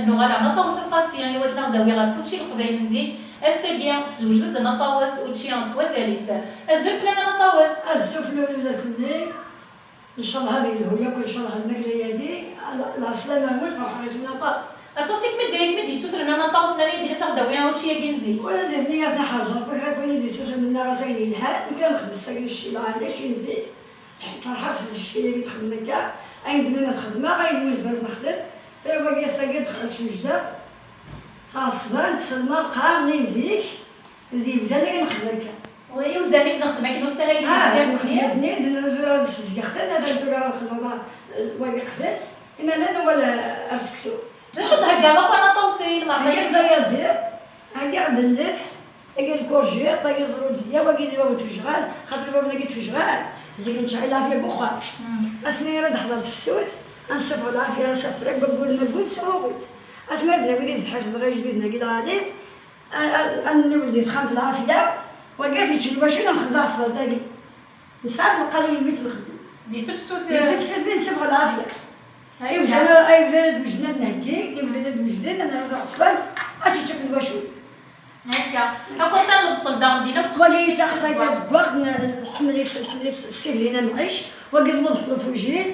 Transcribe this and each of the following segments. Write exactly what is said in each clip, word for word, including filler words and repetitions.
Nuɣal a Naṭawes Lqasi i wakken ad aɣ-d-awi ɣef učči n Leqbayel n zik. Ass-agi, tezweǧ-d Naṭawes učči s wazal-is. Azul fell-am a Naṭawes! Azul fell-awen widak-nni. Ncallah ad yelhu yakk, ncallah lmagla-agi, lɛeslama-nwen, ferḥeɣ yes-wen aṭas. Aṭas i kem-id-, i kem-id-yessutren a Naṭawes, nnan-iyi-d ad aɣ-d-tawi učči-agi n zik. Ula d nitni a ten-ḥerzeɣ, kra n win i d-yessutren nnan-as ayen yelhan, nekk ad nexdem s ayen ccila, ɛni acu n zik. Ferḥeɣ s ccila i txedmem akka, ayen d-nnan ad xedmeɣ, ayen ur nezmir ad nexdem. Tura wagi ass-agi dxel s wejda, ɣer ṣṣber, ttselma, qqar, nnan zik, d iwzan i nexdem akka. Wi iwzan i d-nexdem akken ussan-agi Ah, di Syax-nni? Nexdem-iten-id, nzura ad sezgeɣ-ten, ad nzura ad xedmeɣ, eh, wagi qbel, imalan wala ar seksu. D acu theggaḍ akk a Naṭawes i lmerḥ-agi? Heggaɣ-d ayaziḍ, heggaɣ-d lleft, heggaɣ lkurjiṭ, heggaɣ ẓrudya, wagi d bab n tfejɣal, xaṭer bab-agi d tfejɣal, zik neččeɣ lɛafya deg uxxam. Mm. Asmi ara d-teḥḍer tefsut, ad nessufeɣ lɛafya, s après, waggur ma wwin, sɛuɣ-itt. Asmi ara d-nawi di tebḥirt dɣa ijdiden-agi lɛali, A, a, a nniwel di texxamt lɛafya, wagi ad yečč lwacu nexdem aṣfalt-agi. Nesɛa lqanun mi tt-nxeddem. Di tefsut, di tefsut mi nessufeɣ lɛafya. Akka. Iwzan, iwzan ad wejden ad nheggi, iwzan ad wejden ad nerzu aṣfalt, ad teččeq lwacu. Akka. Akk aṭan lebṣel daɣen din akk. Wagi yettaqsay tazeggaɣt, n-, nḥemmel-it, nḥemmel-it s ssibli n amɛic, wagi d lufujil.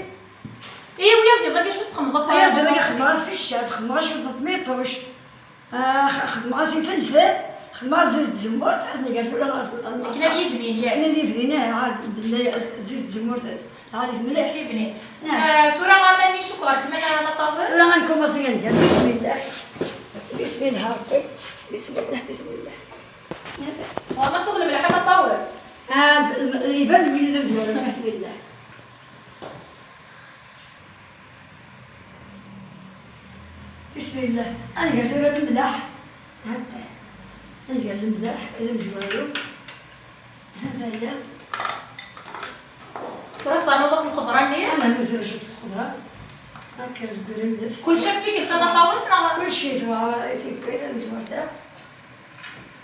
Ihi, wi aziḍ-agi acu txedmeḍ akk? Ayaziḍ-agi xedmeɣ-as ticcat, xedmeɣ-as cwiṭ n tmiṭuct. Ah, xedmeɣ-as ifelfel, xedmeɣ-as zit tzemmurt, ḥazen gar tura. Akken ad yibnin, yak? Akken ad yibnin, ah, ɛad, belli zit tzemmurt, ɛad mliḥ. Yibnin. Ah. Ah, tura aman-nni cukkeɣ rkmen ara naṭawen. Tura ad nkumaṣi ad nger. Bismillah. Bismillah, Ṛebbi. Bismillah, bismillah. Wa ma tuḍlem lḥal naṭawen? Ah, iban win d amezwaru. Bismillah. Bismillah. Ad nger tura lemlaḥ. Hanta. Ad nger lemlaḥ, ad amezwaru. Hanta ya. Tura ternuḍ akk lxeḍra-nni? Ad nernu tura cwiṭ n lxeḍra. Akka zegren left. Kulci ɣef tikkelt a naṭawes, neɣ? Kulci tura, tikkelt, ad nezwer ta.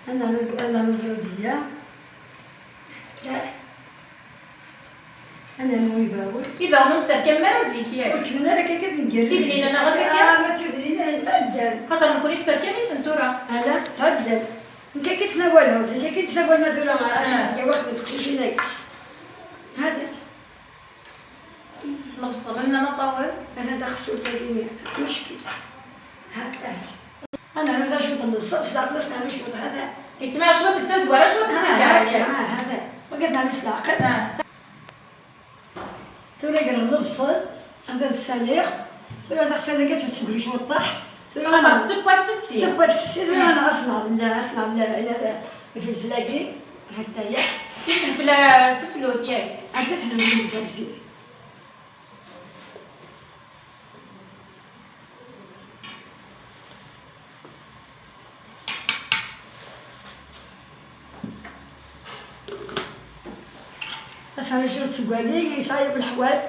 Ad nernu, ad nernu tura diya. Ad nernu ibawen. Ibawen ur netterkam ara zik, yak? Ur kemmel ara akka, akka d nnger. D tidlin neɣ akka? Ah, ma d tidlin, eh, tabdal. Xaṭer nekkni netterkam-iten tura. Ala, tabdal. Nekk akka ttnawaleɣ, zik akka ttnawal ma tura, ah, zik waḥed n teqcicin-agi. Hadi. Lebṣel, nna ma ṭawes. Hada d axessur tagini, mačči kis. Hada. Ad nernu cwiṭ n lebṣel, s leɛqel ad s-nernu cwiṭ hada. Yettmaɛ cwiṭ deg tazwara, cwiṭ deg taggara, ah, hada. Wagi ad nernu s leɛqel. Ah. Tura greɣ lebṣel, ad t-ssaliɣ. Tura taxsayt-agi ad tt-nessugri cwiṭ ṭaḥ. Tura xaṭer tettewwa tfetti. Tettewwa tfetti, tura ad s-nɛmel, ad s-nɛmel, eh, ifelfel-agi, hekka-ya. Ifelfel, eh, teflut, yak? Ah, teflut, teflut. Asɛa cwiṭ seg wali, yesɛa yakk leḥwal.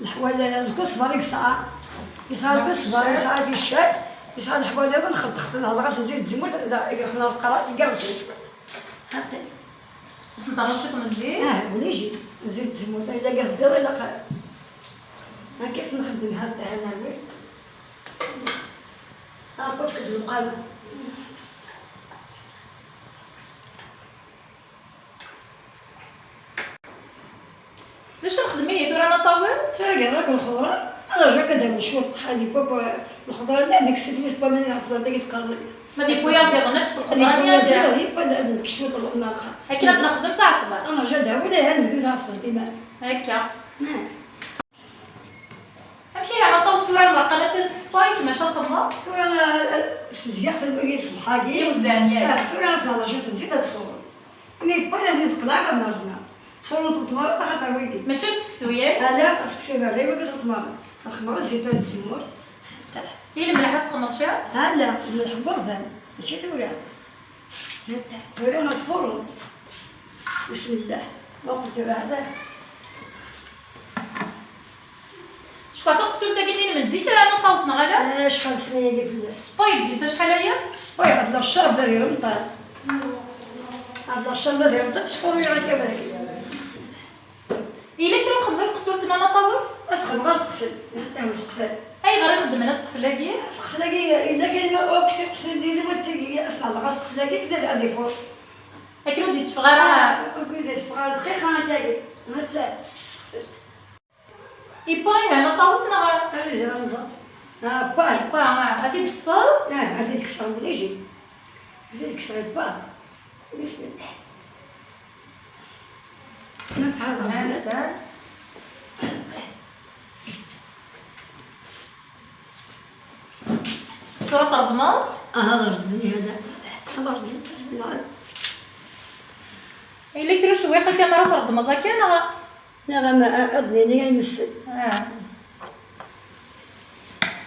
Leḥwal, lkusber i yesɛa. Yesɛa lkusber, yesɛa ticcert, yesɛa leḥwal-iḍen, xelṭeɣ-ten, hḍeṛ-as zzit tzemmurt, da, i yexla leqras, ggerɣ-ten cwiṭ. Xaṭi. Ad s-nṭerru cwiṭ n zzit? Ah, obligé. Zzit tzemmurt, ila ggerɣ-d, ilaq. Akka i s-nxeddem, ha, ha, ha. Aṭṭuf deg lqawa. D acu nexdem ihi tura, naṭawen? Tura ggerɣ akk lxeḍra, ad rǧu akka ad d-awen cwiṭ ṭaḥ ad yeww akk lxeḍra-nni, ad nekkes fell-as waman i tɛeṣbant-agi tqerreb. Ma d yewwi yaziḍen, ad tefk lxeḍra-nni ad d-, ad yeww, ad, ad nekkes cwiṭ lmeṛqa. Akken ad nexdem taɛeṣbant. Ad nerǧu ad d-awen, ad nebdu taɛeṣbant iman. Akka. Ah. Amek ihi, a Ṭawes, tura lmeṛqa-nni attan tessewway, maca txemmeḍ? Tura, eh, eh, smezgeɣ-ten wagi ṣṣbeḥ-agi. Iwzan, yak. Ah, tura ad s-nehḍer cwiṭ n zzit ad tfuṛen. Mi yewwa, ad ten-id-qelɛeɣ ad nerẓem. Ttfuṛent tmeṛṛa axaṭer wigi. Mačči d seksu, yak? Ala, seksu berra, wagi d tmeṛṛa. Ad xemmeɣ zzit tura d tzemmurt. I lemleḥ ad s-txemmeḍ cwiṭ? Ala, lmelḥ n wurdan, mačči tura. Tura ad tfuṛen. Bismillah. Ma qlent tura hada. Cukkeɣ taqessult-agi-nni n zik ara Ṭawes, neɣ ala? Eh, acḥal snin-agi fell-as. Ṣṣpay deg-s acḥal aya? Ṣṣpay, ɛedleɣ ccer bad iɣenṭal. Ɛedleɣ ccer bad iɣenṭal, sfuriɣ akka bad. Yella kra uxemmem ur qessult n Ṭawes? Ad xedmeɣ aseqfel, nḥeddeh useqfel. Ayɣer i xeddmen aseqfel-agi? Aseqfel-agi yella kan akk s iqecren di lwet-agi, asneɣleɣ aseqfel-agi kda ad ifuṛ. Akken ur d-itteffeɣ ara. Ah, ur d-itteffeɣ ara dqiqa akkagi. Netta. Iwwa, ihi, a Ṭawes neɣ? Ad izreɣ nẓer. Ah, pa. Iwwa, ah, ad t-id-tekkseḍ? Ah, ad t-id-kkseɣ, obligé. Ad t-id-kkseɣ, iwwa. Bismillah. Ma tɛerḍeḍ. Ah, tura treḍmeḍ? Aha, ad reḍmen, hada. Ad reḍmen, bismillah. Yella kra ucewwiq akka mi ara treḍmeḍ akka, neɣ? Neɣ ama ad d-nini ayen nessen. Ah.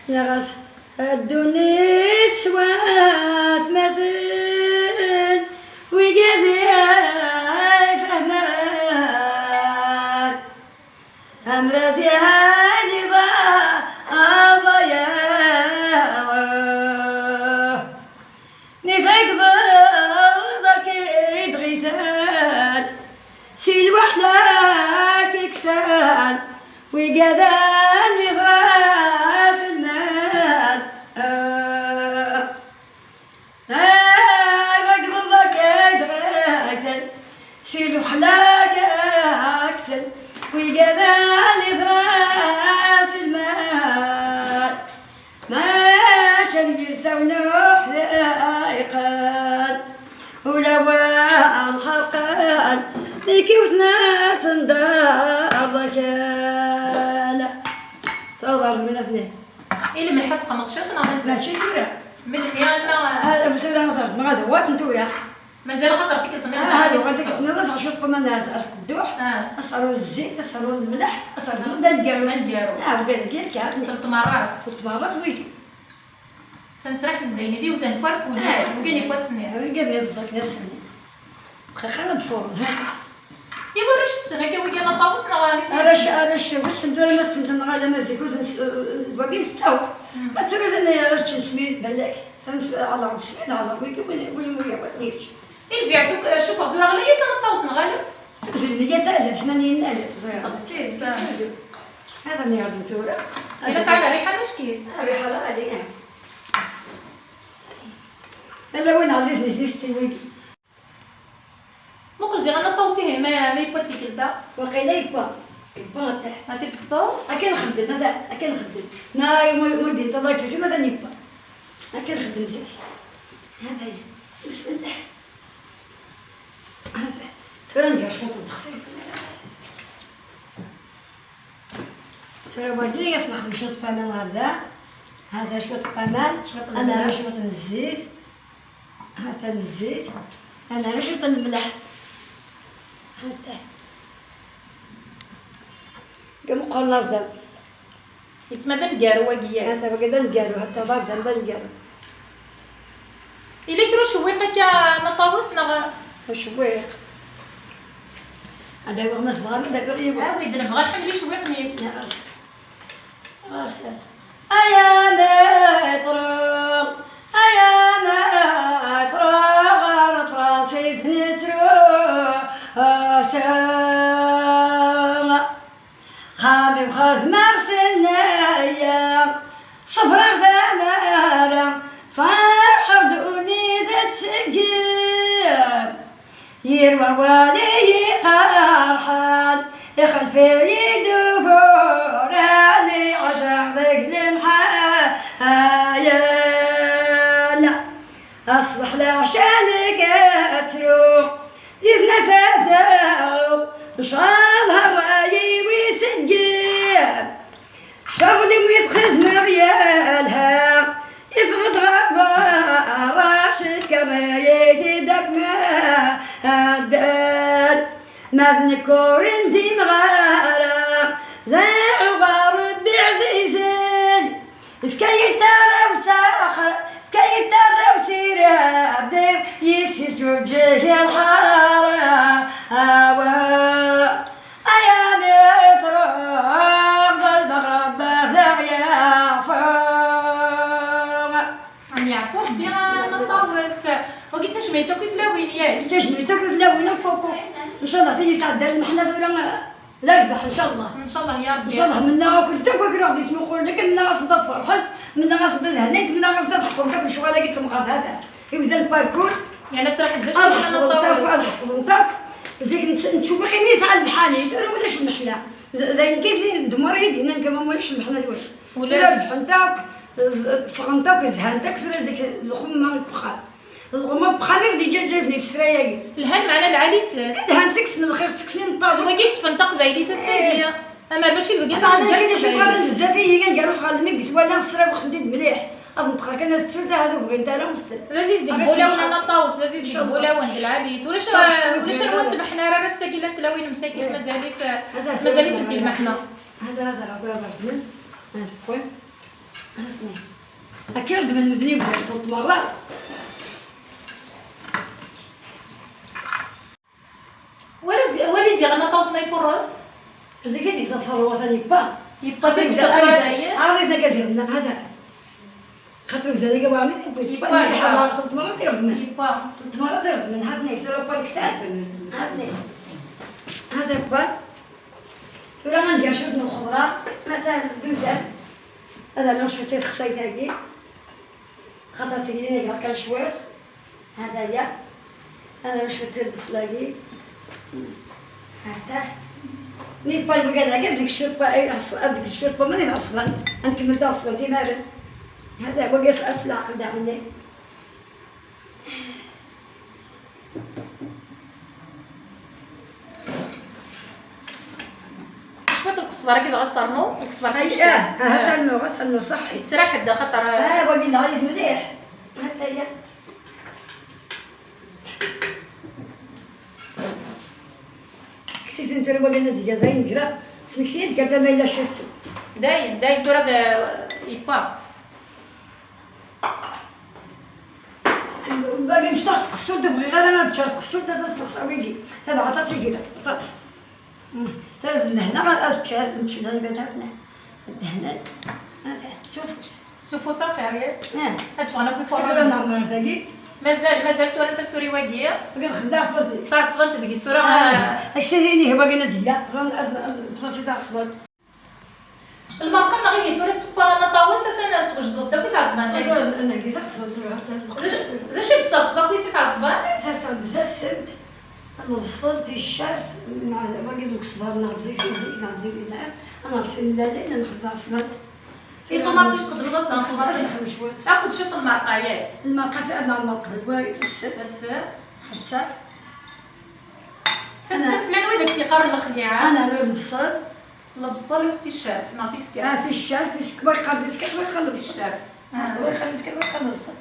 Neɣ as-, a ddunit s watmaten, wigad ay fehman. Amrat ihani ḍayaw. Mi tɛegbeḍ akid ɣitan, si lweḥla k-iksan, wigadan mi ɣras lmal. Ay, tɛegbeḍ akid ɣitan, si lweḥla k-iksan, wigadan mi ɣras lmal. Mačči d yisawen uḥdiqen, ulawen xerqen, nekk yiwet n tenderḍ akal. Taḍart mlatni. I lmelḥ ad s-xemmeḍ ciṭ neɣ mazal? Mačči tura. Melmi anma? Ah, tura ad ɣ-ẓert, ma ɣad wakken tura. Mazal axaṭer tikkelt nniḍen. Ah, hadi, tikkelt nniḍen, ad ɣ-cwiṭ ṭṭuman ar, ar tqedduḥt, ah, ad s-rrun zzit, ad s-rrun lmelḥ, ad s-rrun d aneggaru. D aneggaru. Ah, wigad-agi kan. Ur tmeṛṛa ara. Ur tmeṛṛa ara wigi. Tanezraḥt n dayni, d iwzan n warkul. Ah, wigad n wass-nni. Wigad n iẓḍaken ass-nni. Xaxar ad fuṛen, ha. Iwa arrac tetten akka wigi n Ṭawes neɣ nitni? Arrac, arrac, wissen tura ma tetten neɣ ala ma zik ur ten-, wagi nettaw. Mm. Ma tura llan arrac n smid, balak. Tans-, ala d smid, ala wigi, wigi, wigi, wigi, wigi. I lbiɛ cuk-, cukkeɣ tura ɣlayit a Ṭawes neɣ ala? Seg zenniya d alef, tmanyin alef, ẓriɣ. Ṭebsis, ah. Hada nniɣ tura. Ila sɛan rriḥa mačči. Rriḥa la, ali, ah. Ala win ɛzizen i s-, i s-, wigi. Muqel ziɣ a Ṭawes ihi ma, ma yewwa-d tikkelt-a. Waqila yewwa. Yewwa aṭaḥ. Ma t-id-tekkseḍ? Akka nxeddem, hada, akka nxeddem. Ma, ma, ma d-inṭeḍ akka, si ma t-yewwa. Akka nxeddem ziɣ. Hada, bismillah. Hada. Tura nger cwiṭ n texsayt. Tura wagi, ad s-nexdem cwiṭ n waman ɣer da. Hada cwiṭ n waman. Cwiṭ n lmelḥ. Ad nerr cwiṭ n zzit. Hatan zzit. Ad nerr cwiṭ n lmelḥ. Hatan. Deg meqqren ɣer da. Yettma d aneggaru wagi, yak? Hata wagi d aneggaru, hata d ardan d aneggaru. Yella kra ucewwiq akka n Ṭawes, neɣ? Ucewwiq. Ad awiɣ ma tebɣam, ad awiɣ yiwen. Awi-d, nebɣa nḥemmel icewwiqen-ik. Ɣas. Ay amitru, ay amitru, ɣer Fransa i d-nettru. Xami xedmeɣ s nniya, ṣebreɣ tamara, ferḥeɣ ddunit ad tseggem. Yir wawal i yi-qerḥen, ixelf-iyi-d uguren, i ɛejbeɣ deg lemḥayen. Aṣbeḥ leɛca nekk ad ttruɣ, di tnafa ad aɣeɣ, ncallah ṛṛay-iw iseggem. Ccɣel-iw i t-xedmeɣ yelha, yeffeɣ-d ɣer berra, cekkeṛ-iyi-t-id akk ma ɛeddan. Ma d nekk ur ndimeɣ ara, d aɛuɣer Ṛebbi ɛzizen. Efk-iyi-d tarrawt s axir, efk-iyi-d tarrawt i Ṛebbi, yis-s yeǧǧuǧǧeg lḥara. Awa, ay amitru, ḍelbeɣ Ṛebbi ad aɣ-yeɛfu. Ad yeɛfu Ṛebbi a Ṭawes. Wagi d tajmilt akk i tlawin, yak? Tajmilt akk i tlawin, akk, akk, akk. Ncallah tin yesɛeddan lmeḥna tura. La rbeḥ, ncallah. Ncallah ya Rebbi. Ncallah, mennaɣ akk-nteɣ, wid i ɣ-d-yettmuqulen, akken mennaɣ-asen-d ad ferḥent, mennaɣ-asen-d ad hennint, mennaɣ-asen-d ad ḥefḍent akk lecɣal-agi n temɣart. Hada, ibda lparkur. Yeɛni ad traḥem d acu ad ḥefḍent akk, ad ḥefḍent akk. Zik nett-, nettcewwiq imi yesɛa lmeḥani, tura ulac lmeḥna. D, d ayen kan i d-, d Murad i d-yennan kan ma ulac lmeḥna tura. Ula rebḥent akk, ffɣent akk, zhant akk, tura zik lxemma n uxxam. Lɣemma n uxxam i ɣ-d-iǧǧa ǧǧaben isefra-agi. Lhan meɛna lɛali-ten. Lhan seg-sen lxir, seg-sen imeṭṭawen. Wagi yeṭṭfen taqbaylit ass-agi. Amer mačči d wagi. Ameɛna kan acu bɣan bezzaf-iyi, kan gar uxxam mi twala sra wexxen-t-id mliḥ. Ad neṭqeɣ kan ad tfelt, ahat ur bɣint ara ussen. D aziz deg wulawen a Naṭawes, d aziz deg wulawen d lɛali. Ulac, ulac anwa ur tmeḥna ara ass-agi, llant tlawin msakit, mazal-it, mazal-itent di lmeḥna. Hada, hada, hada, hada, hada, hada, hada, Akka i ɣ-d-ban medden i uzal ṭṭmeṛṛa. Wala zi-, wala ziɣen aṭas ma ifuṛṛen. Zik ad yebẓa tferruwat-a yebba. Yebba. Xaṭer yebẓa tferruwat-a, aya. Ɛreḍ-it akka ziɣen, hada. Xaṭer yebẓa dagi waɛni, yebba, yebba, yebba. Ṭṭmeṛṛa tiɣedmen. Yebba. Ṭṭmeṛṛa tiɣedmen, hatni, tura wwa lektab. Hatni. Hada yebba. Tura ad nger cwiṭ n lxeḍra, matan d uzal. Ad rnuɣ cwiṭ si texsayt-agi. Xaṭer seg-yin iga kan cwiṭ. Hada ya. Ad rnuɣ cwiṭ si lbesla-agi. Hata. Ni pas lbugad-agi, ad deg cwiṭ, ad deg cwiṭ, ma d iɛeṣbant. Ad nkemmel taɛeṣbant imaren. Hada, wagi as, as leɛqel daɣen. Cwiṭ n ukesbar-agi dɣa s ternu, ukesbar d Ay, tikci. Ah, ah, ad ternu, ad ternu, ṣaḥḥi. Yettraḥ-d axaṭer, ah, wagi lɛali mliḥ. Hata ya. Kkes-iten tura wagi ad tga d ayen gra. Smekti-yi-d kan tama yella cwiṭ. Dayen, dayen tura d, yewwa. Bagi mecṭaḥ tqessult, ur bɣiɣ ara ad ččeɣ tqessult, ad as-nexṣer wigi. Tabaɛt aṭas i yella, aṭas. Mm. Tara d lehna, ad ččeɣ, nečč lehna, lehna. Lehna. Hada, s ufus. S ufus axir, yak? Ah. Ad ffɣen akk ifuṛṛen. Tura neɛmer dagi. Mazal, mazal tura nfas tura i wagi. Wagi nxedda aṣbent deg-s. Taṣbent deg-s tura. Ah. Aksini wagi ad d-yya. Ad, ad, ad, ad, taṣbent. Lmerqa-nneɣ ihi tura tettewwa a Naṭawes, atan teswejdeḍ-d akk i tɛeṣbant. Atan nagi taɛeṣbant tura. D acu, d acu i d-tesserseḍ akk i tɛeṣbant? Serseɣ-d tassemt, lebṣel, ticcert, mɛa wagi d ukesbar neɣ d ifizi neɣ d ifidan, ad nɣes timellalin, ad nexdem taɛeṣbant. I ṭumaṭic txedmeḍ-as daɣen ṭumaṭic? Ad nexdem cwiṭ. Akked ciṭ n lmerqa, yak? Lmerqa ad nɛemmer qbel wari tassemt. Tassemt. Ḥetta. Tassemt llan wid i s-yeqqaren lexliɛa. Ad nernu lebṣel. Lebṣel d ticcert, neɣ tiskert? Ah, ticcert, tiskert, wa yeqqar tiskert, wa yeqqar lebṣel. Ticcert. Ah, wa yeqqar tiskert, wa yeqqar lebṣel.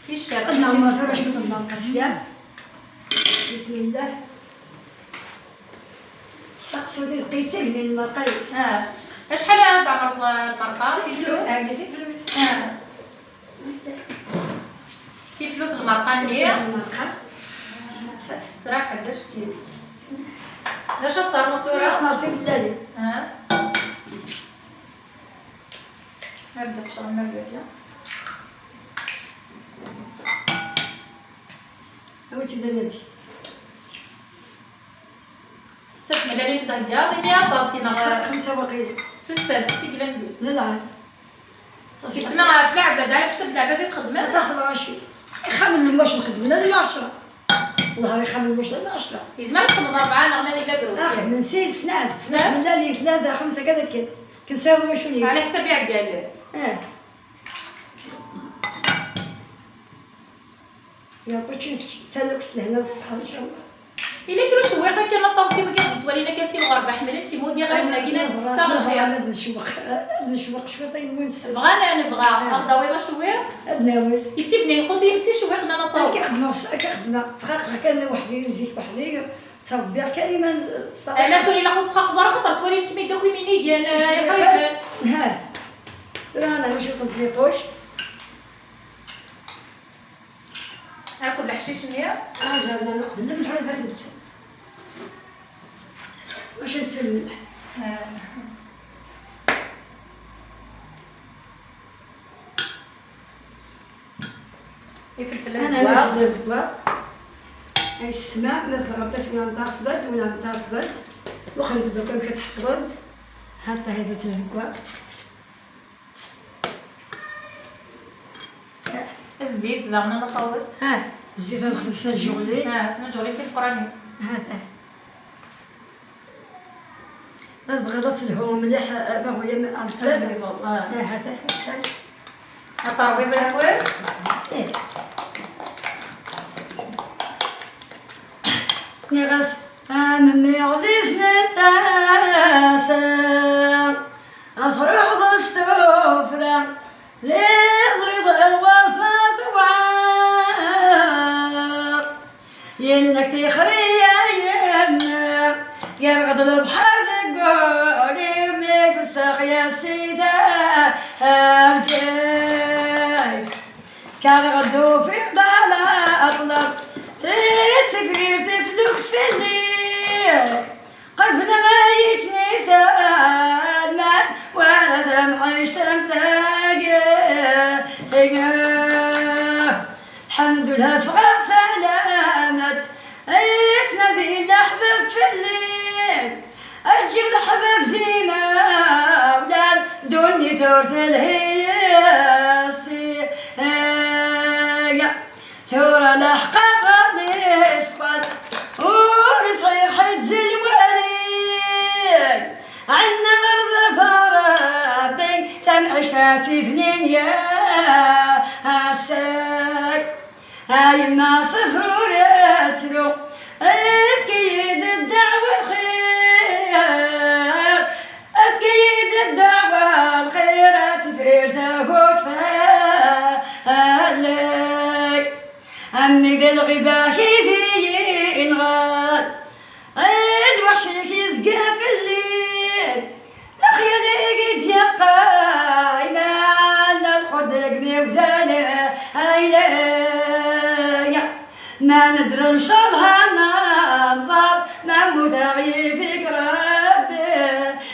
Ticcert. Ad nɛemmer tura cwiṭ n lmerqa sya. Bismillah. Taqsut i lqayet, tagni n lmerqa-is. Ah. Acḥal ara tɛemreḍ lmerqa? Tiflut. Ah, tiflut. Ah. Tiflut lmerqa-nni. Lmerqa. Tettraḥ-d acki. D acu as-ternuḍ tura? Tura as-nerr timellalin. Ah. Nabda qecren mergaya. Awi-tt-id ad nadi. Setta tmellalin i d-theggaḍ, imi aṭas, neɣ? Xemsa waqila. Setta, setta i yellan din. D lɛali. Yettma ɣef leɛbad, ɛla ḥsab leɛbad i txedmem? Aṭas n lɣaci. Ixxamen n lmuc nxeddmen, ad lɛecṛa. Wellah ixxamen n lmuc, ad lɛecṛa. Yezmer ad txedmeḍ rebɛa, neɣ ma yella drus. Ah, xedmen sin, snat, snat tmellalin, tlata, xemsa, kada kan. Kan sɛiḍ wacu-nni. Ɛla ḥsab iɛeggalen. Ah. Nettali akk s lehna d ṣṣeḥḥa, ncallah. Yella kra ucewwiq akka, a Naṭawes, i wigi i d-yettwalin akka si lɣerba, ḥemmlen-kem wigi ɣer wagi, ad d-tekkseɣ lxir. Ad necewweq, ad necewweq cwiṭ i lmut. Bɣan, nebɣa. Ah. Ad ɣ-d-tawiḍ acewwiq? Ad nawi. Yettibni lqut yimsi cewwiq, a Naṭawes. Akka xedmeɣ, akka xedmeɣ. Ttxaqeɣ kan weḥd-i, zik weḥd-i. Ttṛebbiɣ kan iman s-, s-, Ɛla tura ilaq ur tettxaqeḍ ara, xaṭer ttwalin-kem-id akk iminigen, eh, iqriben. Ha. Tura nɛemmer cwiṭ n tliṭuct. Akked leḥcic-nni? Ah, zerna neqbel lmelḥ ad nsen. Maca nsen lmelḥ. Ah. Ifelfel azeggaɣ. Azeggaɣ. Ay ssma, ma tebɣam taswiɛt n taɣesbant, wala n taɣesbant. وخمت دوك كتحفظت. هاد هذا تزكوا. الزيت داغنا نطوز. ها، الزيت هذا خمسة جولي. ها، اسمه جولي في القراني. هذا. هذا بغيضة تلهو مليح، آه، ما هو يم-، آه، الزيت، آه. آه، هذا. الترويض ياكل؟ إيه. نغس أمي عزيز نتاسا، أصرح بالسفرة، زيز رضا الوفاة وعار. ينك تخري يا ينك، يرغد البحر دقولي، وميز الساق يا سيدة الجيش. كان غدو في البلا أطلب، تكبير تفلوكس في الليل. قلبنا ما يجني سالمان، ولا دمع يشتم تاقي. الحمد لله فغا سلامت، اسنا ذي الأحباب في الليل. أجيب الحباب زينة، ولاد دوني ثور تلهي السي. ثورة لحقا غادي يسقط، ورزقي حيت زي الوالي. عندنا غربة فرابي، تنعيش تاتي بنين يا السيد. هاي ما صبروا ريتلو، افكيد الدعوة الخير، افكيد الدعوة الخير، تفرير تاكوت فالي. أمي بالغبا كيفي ينغال، الوحش كيزقى في الليل. الخيال يقيد يا قايمة، الخدق ميوزالة، هايلة. ما ندري إن شاء الله ننصر، ما نموت غير فيك ربي.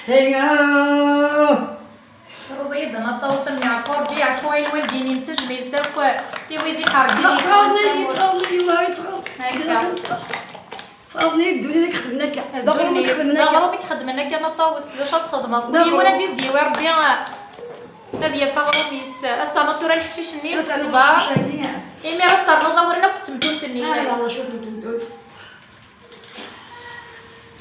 هيو. شروط يدنا الطوسة من يعفور، جي يعفو وين والديني نتجميل تاكو. تي ويدي حرقي. لا، تغاضني، تغاضني اليوم، هاي تغاض. هكا. صافني يدوني لك خدمنا كاع. دابا ما خدمنا كاع. دابا ما خدمنا كاع، ما طاوس، واش غتخدم؟ دابا. كل يوم انا ديز ديوي ربي. هذه فغروميس، استنطورا الحشيش النيل الصباح. ايمي راه استنطورا ورنا كنت مدونت النيل. لا، لا، شوف كنت مدونت.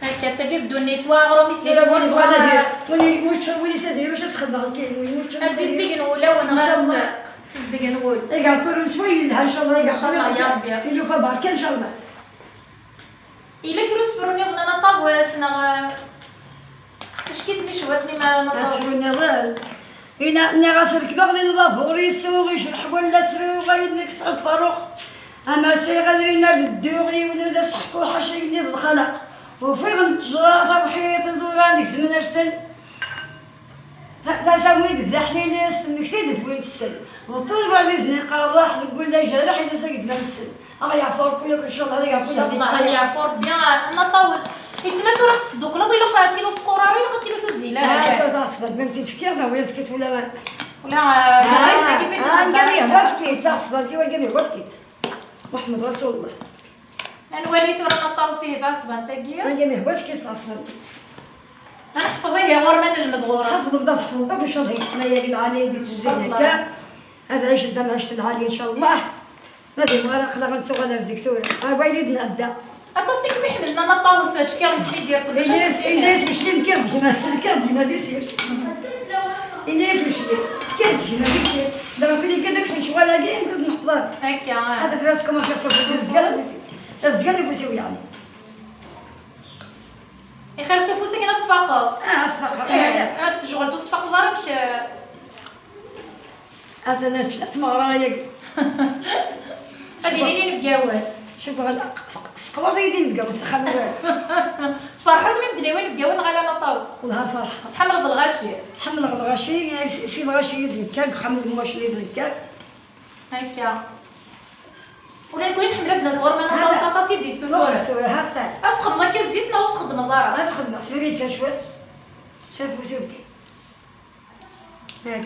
هكا تاكي في الدنيا، فوا غروميس لي فوا. ولا، ولا، ولا، ولا سيدي، واش تخدم؟ كاين وين؟ هادي صدق نقول، لا، وين؟ إن شاء الله. غاس تصدق نقول. إيه، كاع كل شوي لها، إن شاء الله، إن شاء الله، يا ربي. في اليوفا بارك، إن شاء الله. إلا كانوا سفروني ظننا طاوس، نغ-، اش كيتني شواتني ما، ما طاوس. سفروني ظل. إلا ني غاس ركبغ لي البابور يسوغ يشرح ولا تروغ يدنك صفروخ. أما سي غدري نار الدوغي ولا صحكو حاشا يدني بالخلق. وفي غن تجرى وحيط زوران ديك زمن أرسل. تساوي تبدا حليليس، مكتي تدوي السن. وطول ما عزيزني قال راح نقول له جرح إذا زايد ما السن. الله يعفو ربي، إن شاء الله، الله يعفو. إن شاء الله، الله يعفو ربي. آه، ما طاوس. إتما ثورة تصدق، لا ضيلو فاتي، لا تقوراري، لا قتلو توزي، لا، لا، لا. لا، تصبر، بنتي تفكير، لا، وين فكيت ولا ما. لا، آه، آه، آه، آه، قال لي هو فكيت، تصبر، كي وين قال لي هو فكيت. محمد رسول الله. نولي ثورة ما طاوسيه تصبر، تاكيا. وين قال لي هو فكيت، تصبر. نحفظ هي غور من المدغورة. حفظ بدا حفظ، دوك إن شاء الله يسمى يا جماعة، اللي يدي تجي هكا. هذا عيش الدم، عيش العالي إن شاء الله. ما دي مغرق لا غنسوغ لا الزكتور. ها بايدي نبدا. أتصيك محملنا ما طاوس هادشي كي راك دير كل شيء. إليس، إليس مش لي مكير ديما، مكير ديما دي سير. إليس مش لي. كير ديما دي سير. دابا كل يمكن داك شي شوالا كاين كنت نحضر. هكا، آه. هذا فراس كومون كيصوف الزكال. الزكال يبوسيو يعني. يخير شوفوا سكن أصفاقه. آه، أصفاقه. إيه، أصفاقه. أصفاقه. هذا أنا شفت ما رايك. هذه ليلين في جوال. شوف هذا، سقوا ليلين في جوال، سخان وين. تفرحوا من بدري وين في جوال غلا نطاو. والله فرحة. تحمل الغاشي. تحمل الغاشي، يعني سي، سي الغاشي يدري كان، خمل مواش اللي يدري كان. هكا. ولا نكون نحمل هاد الناس غير ما نطاو هذا. ساطا سيدي السفور. سوري، هذا. أسخن لك الزيت، ما وسخن من الضرر. أسخن، أسمري كشوات. شاف وزوجي. هاك.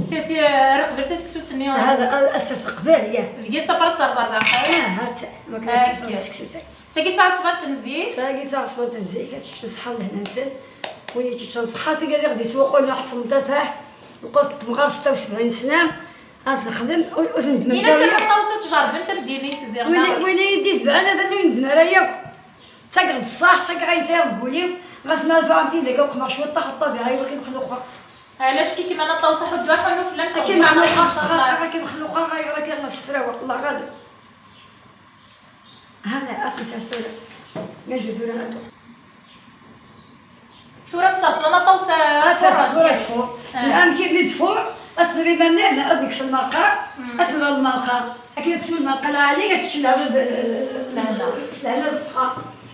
سيتي، آه، راه قبل تسكسو تنيا. هذا، آه، أسس قبل، يا. دقي صبرت صبر داخل. آه، هات. ما كان هاك. تسكسو تنيا. Tagi d taɛeṣbant n zik. Tagi d taɛeṣbant n zik, ad tečč ṣṣeḥḥa lehna-nsen. Win yeččan ṣṣeḥḥa, tagi ad iɣ-d-iswa qul neɣ ḥfum tafah, lqut temɣer ستة وسبعين سنة. Ad nexdem, ur, ur tendem ara yakk. Ini-as ṭawsa tjerrbent am din i tziɣ. Win, win i d-itebɛen ad ur yendem ara yakk. Ttageɣ-d ṣṣeḥ, ttageɣ ayen sɛiɣ deg wul-iw. Ɣas ma zuɛemt-iyi deg uqmeɣ cwiṭ, taxeṭṭa biha i wakken xluqeɣ. Ɛlac kik ma ṭawsa ḥuddu aḥunnu fell-am. Akken xluqeɣ, akken xluqeɣ, ayɣer akken ɣas tefrawaq, Allah ɣaleb. هذا أكل ساسورة. نجد ولا غدا. Tura ad tserseḍ aṭas. Ad tserseḍ tura tfuṛ. Nɛam, kif mi tfuṛ, ad tedriḍ annar, ad nekkes lmerqa, ad tebɣeḍ lmerqa. Akken ad teswiḍ lmerqa lɛali, ad tečč lɛali. S lehna. S lehna d ṣṣeḥḥa.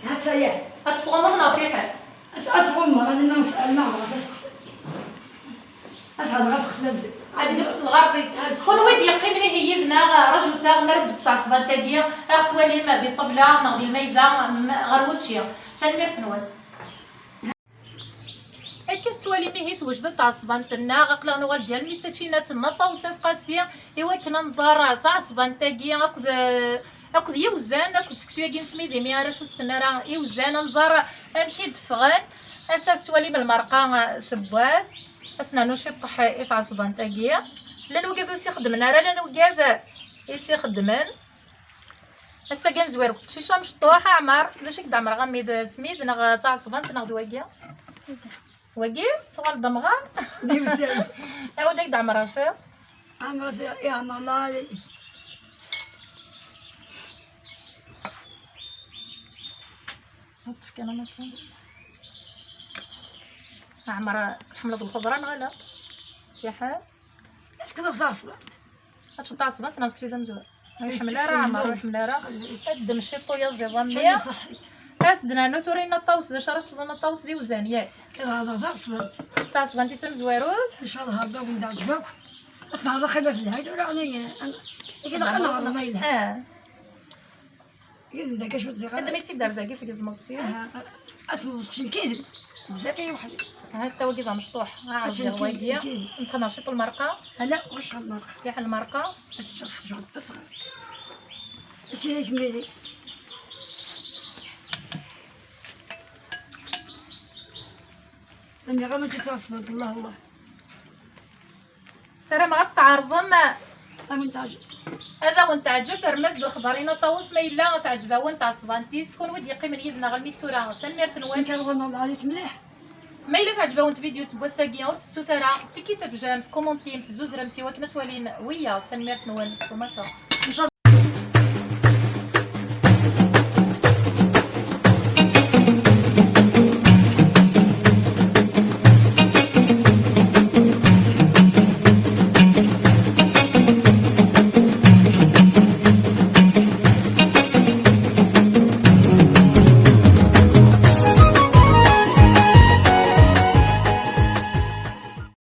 Ha-tt-aya. Ad tɣummeḍ neɣ fiḥel? Ad, ad tɣummeḍ, ad nnaɣ, ad nnaɣ, ad as-, ad hḍreɣ, ad as-xdem. Ad nefs lɣerḍ-is. Kunwi d-yeqqimen ihi yid-neɣ, rajut-aɣ mi ara d-tɛeṣbant-agi, ad aɣ-twalim di ṭṭebla neɣ di lmayda, m-, ɣer wučči. Tanemmirt-nwen. Akka tettwalim ihi tewjed-d tɛeṣbant-nneɣ, aql-aɣ nuɣal-d almi d tačinat n Ṭawes At Qasi, i wakken ad nẓer taɛeṣbant-agi akked, akked yiwzan, akked seksu-agi n smid, imi ara cutten ara iwzan, ad nẓer amek i d-ffɣen. Ass-a tettwalim lmerqa tewwad, ad s-nernu ciṭṭaḥ i tɛeṣbant-agi. Llan wigad ur s-ixeddmen ara, llan wigad i s-ixeddmen. Ass-agi ad nezwir deg uqcic amecṭuḥ, Ɛmer. D acu i k-d-ɛemreɣ, a mmi? D smid neɣ d taɛeṣbant neɣ d wagi? Wagi? Tuɣal d amɣar? D iwzan. Awi-d ad k-d-ɛemreɣ ciṭ. Ɛemreɣ ciṭ, yeɛmer lɛali. Ṭṭef kan aman kan. Ɛmer, tḥemmleḍ lxeḍra neɣ ala? Fiḥel. Ad tfkeḍ-as taɛeṣbant. Ad teččeḍ taɛeṣbant neɣ seksu d amezwaru? Ur iḥemmel ara Ɛmer, ur iḥemmel ara. Ddem ciṭ uyaziḍ-nni. Ad s-d-nernu tura i Nna Ṭawes, d acu ara teččeḍ a Nna Ṭawes d iwzan, yak? Ad hḍreɣ taɛeṣbant. Taɛeṣbant i d tamezwarut? Ncallah Rebbi ad wen-d-teɛǧeb akk. Ad teɛreḍ axi ma telha tura, ɛni, ad, ad, ad nɛreḍ ma yelha. Ah. Yezem dagi cwiṭ ziɣ. Ad mi tt-id-ar dagi tgezmeḍ-tt. Aha. Ad teẓẓeḍ cen kid. Zaqi weḥd-i. Ha-t-a wagi d amecṭuḥ. Aɛerḍ ziɣ wagi. Nxedmeɣ ciṭ lmerqa. Ala, ɣucceɣ lmerqa. Fiḥel lmerqa. Ad teččeḍ s jɣed tasɣer. Mačči d akmili. Aniɣ ma ǧiet ɣas, Allah, Allah. Ssarameɣ ad tt-tɛerḍem. Ad awen-teɛǧeb. Ad awen-teɛǧeb, termez d lexbar i Nna Ṭawes, ma yella teɛǧeb-awen tɛeṣbant-is, kunwi d-yeqqimen yid-neɣ almi d tura, tanemmirt-nwen. Nekk ad ɣur-neɣ lɛali-tt mliḥ. Ma yella teɛǧeb-awen tvidyut n wass-agi, ur tettut ara, tiki tafejremt, kumuntimt, zuzremt i wakken ad twalin wiyaḍ, tanemmirt-nwen s umata.